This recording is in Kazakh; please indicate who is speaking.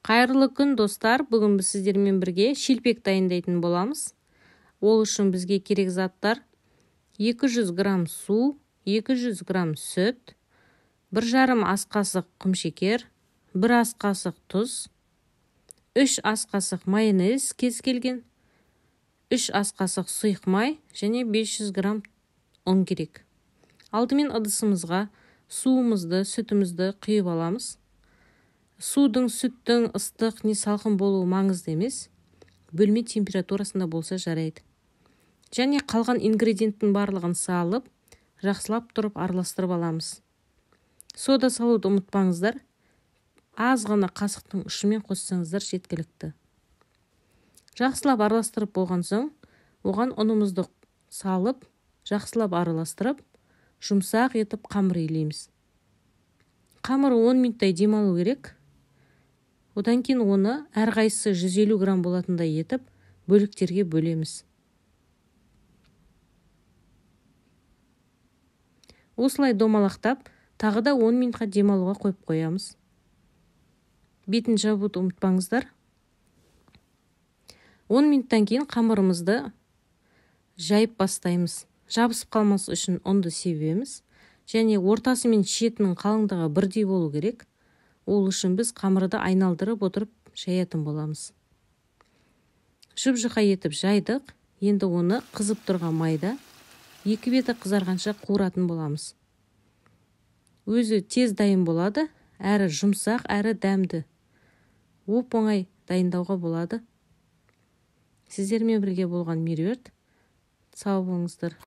Speaker 1: Қайырлы күн, достар! Бүгін біз сіздермен бірге шелпек дайындайтын боламыз. Ол үшін бізге керек заттар: 200 грамм су, 200 грамм сүт, 1,5 ас қасық құмшекер, 1 ас қасық тұз, 3 ас қасық майонез кез келген, 3 ас қасық сұйық май және 500 грамм ұн керек. Алдымен ыдысымызға суымызды, сүтімізді құйып аламыз. Судың, сүттің ыстық не салқын болуы маңызды емес, бөлме температурасында болса жарайды. Және қалған ингредиенттің барлығын салып, жақсылап тұрып араластырып аламыз. Сода салуды ұмытпаңыздар. Аз ғана қасықтың ұшымен қоссаңыздар жеткілікті. Жақсылап араластырып болған соң, оған ұнымызды салып, жақсылап араластырып, жұмсақ етіп қамыр илейміз. Қамыр 10 минуттай демалу керек. Одан кейін оны әрқайсысы 150 грамм болатындай етіп бөліктерге бөлеміз. Осылай домалақтап, тағы да 10 минутқа демалуға қойып қоямыз. Бетін жабуды ұмытпаңыздар. 10 минуттан кейін қамырымызды жайып бастаймыз. Жабысып қалмас үшін ұнды себеміз. Және ортасы мен шетінің қалыңдығы бірдей болу керек. Ол үшін біз қамырды айналдырып отырып жаятын боламыз. Жұп-жұқа етіп жайдық. Енді оны қызып тұрған майда екі беті қызарғанша қуыратын боламыз. Өзі тез дайын болады, әрі жұмсақ, әрі дәмді. Оп-оңай дайындауға болады. Сіздермен бірге болған Меруерт. Сау болыңыздар.